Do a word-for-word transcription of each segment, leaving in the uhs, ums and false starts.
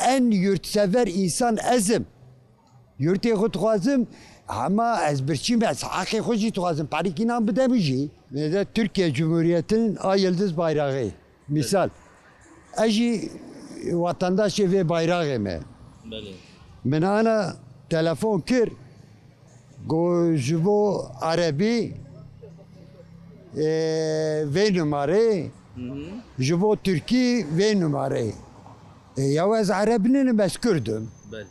En yurtsever însan ez im. Yurtê xwe dixwazim, hema ez birçî me, ez heqê xwe jî dixwazim. Parîkî nan bide min jî. Nêze Tirkiye Cumhuriyeti'nin a yıldız bayrağı. Misal. Ez jî vatandaşê vê bayraxê me. Belê. Min ana telefon kir, got ji bo erebî, e, vê numarê, Hı hı. ji bo tirkî vê numarê. E, ya ez ereb ninim, ez kurd im. Belê.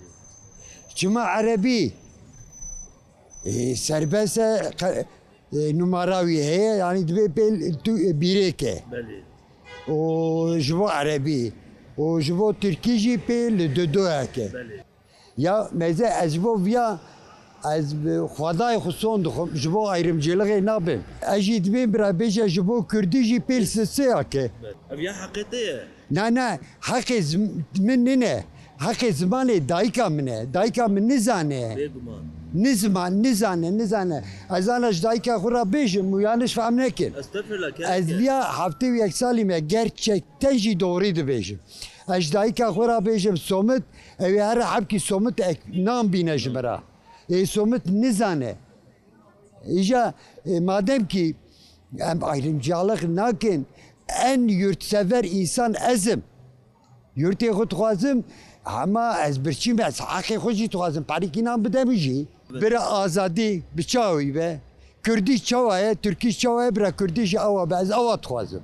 Çima erebî? E, serbest e, qe-, e, numara wî heye, yanî divê pê tu, e, bîrê ke. Belê. Û ji bo erebî. Û ji bo tirkî jî pê li du doyeke. Belê. Ya meze ez ji bo viya, ez bi xwedayê xwe son dixwim, ji bo ayrımcılığı nabim. Ez jî dibêm bira bêje ji bo kurdî jî pê li sisêya ke. Ev ya heqê te ye. Na, na, heqê zim-, min nine. Heqê zimanê dayika min e. Dayika min nizane. Bêguman. Niziman, nizane, nizane. Ez ana ji dayika xwe re bêjim û yanlış fehm nekin. Estağfirullah, Ez kerem. Viya heftê û yek salî me gerçekten jî doğru dibêjim. Ez ji dayika xwe re bêjim somit, ew ê here hebkî somit ek nan bîne ji min re. Ê somit nizane. Îja, e, madem ki em ayrımcılık nakin, en yurtsever insan ez im. Yurtê xwe dixwazim, hema ez birçî me, ez heqê xwe jî dixwazim. Parîkî nan bide min jî. Bira azadî bi çawî be. Kurdî çawa ye, Tirkî çawa ye, bira Kurdî jî awa be. Ez awa dixwazim.